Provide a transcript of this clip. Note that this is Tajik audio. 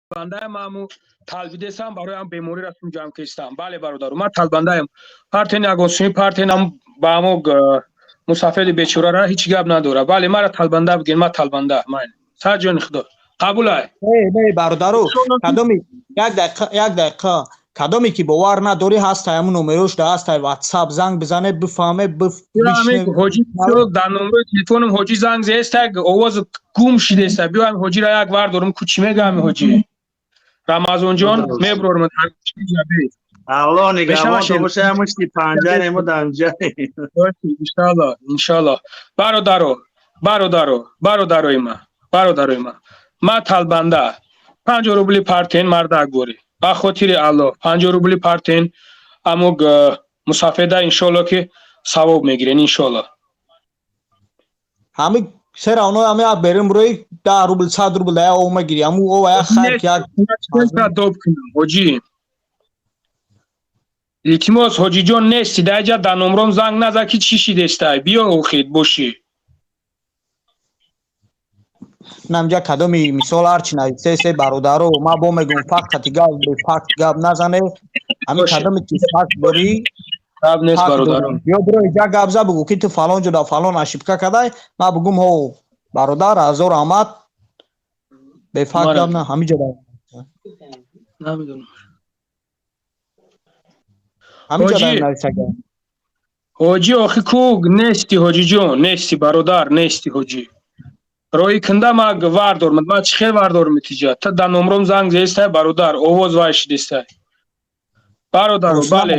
Талбандаям, аму талбидесам, барои ам беморӣ расум ҷамъ кистам. Бале, бародару, ман талбандаям. Партен ягон суми партен ам ба амо мусафеди бечорара ҳеҷ гап надора. Бале, мара талбанда бигин, ман талбанда. Ман сар ҷони худо қабулай. Не, не, бародару, кадоми, як дақиқа, як дақиқа. Кадоме ки бовар надорӣ, ҳастай ҳамун номерош да ҳастай WhatsApp, занг бизане, бифаҳме, бишне. Ҳоҷи, дар номерои телефонам ҳоҷи занг зеста, овоз гум шидеста. Биёам, ҳоҷира як вар дорум, ку чӣ мегӯям. Ҳоҷи Рамазонҷон, меброрам. Аллоҳ нигаҳбон боша, мушти панҷаре мо дар ҷа. Иншалло, иншалло. Бародаро, бародаро, бародарои ма, бародарои ма, ма талбанда. 50 рубли партен, мардак борӣ, ба хотири Аллоҳ 50 рубли партен амо мусафеда. Иншолло, ки савоб мегирен, иншолло. Ҳами сера оно ҳами як берим рӯи 10 рубл, 100 рубл да як ов мегирӣ, ҳаму ова як хайр ки як доб кунам. Ҳоҷӣ, илтимос, ҳоҷиҷон, нести даҷа, дар номром занг наза, ки чӣ шидестай. Биё, охид бошӣ. Намҷа кадоми мисол ҳарчи нависесе, бародаро, ман бо мегӯм, фақати гап, бефакт гап назане. Ҳамин кадоме ки факт дорӣ, гап нест, бародаро. Ё биро иҷа гап за, бугӯ, ки ту фалон ҷо да фалон ошибка кадай. Ман бугум: ҳо, бародар, ҳазор раҳмат. Бефакт гап на ҳамиҷа. Намедонам. Ҳамиҷа нависага. Ҳоҷӣ, охи ку нести, ҳоҷиҷон, нести, бародар, нести, ҳоҷӣ. Роҳи кунда ма вар дорам, ма чӣ хел вар дорам тиҷа? Та дар номром занг зестай, бародар, овоз вай шидестай, бародаро, бале.